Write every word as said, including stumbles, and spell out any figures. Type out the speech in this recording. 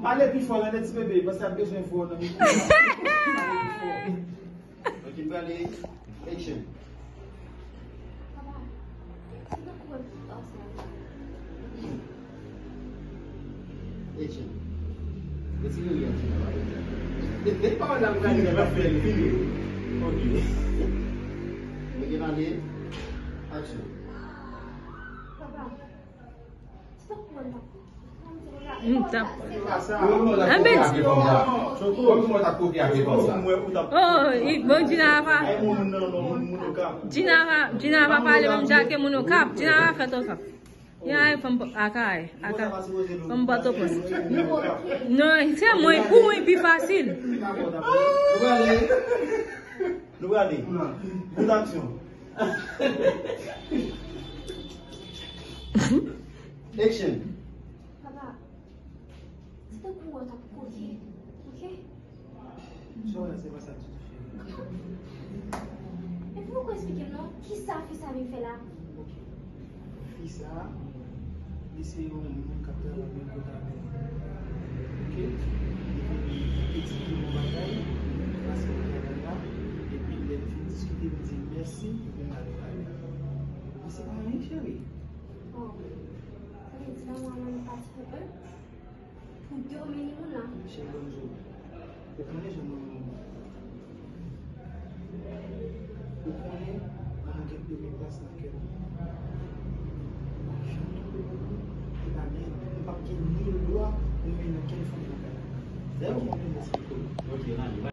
Pale pi fò, tande ti bebe, paske ap bezwen vwa nan mikwo. Ok, n prale. Action. Action. Retire ri a, Tina, pa fè sa. Fini, pa fè l, fini. Ok. Ok, n ale. Action. Papa, ti tankou mwen pa. M t ap. Anben, oh, i- bon, Djina pa. Djina pa, Djina pa pale menm jan ke moun Okap. Djina pa fèt Okap. Djina pa fèt Akayè. Akayè. Fèm Pòtoprens. Non, se mwen, pou mwen, pi fasil. Nou prale. Bout aksyon. Action. Papa, se tankou w t ap koke, ok? Sa w la, se pa sa ditou, cheri. E pou w esplike m non, kisa fi sa vin fè la? Ok. Fi sa, li se yon moun k ap travay menm kot avè m. Ok? Li vin, li edike yon bagay, li pase nan travay la, epi lè n fin diskite, m di l mèsi, epi m ale travay. Men se pa anyen, cheri. Oh. Sa vle di lanmou an nan pati pou un? Pou de ou menm moun lan. Cheri, ban m di w. Ou konnen jan mwen renmen w. Ou konnen mwen gen premye plas nan kè w.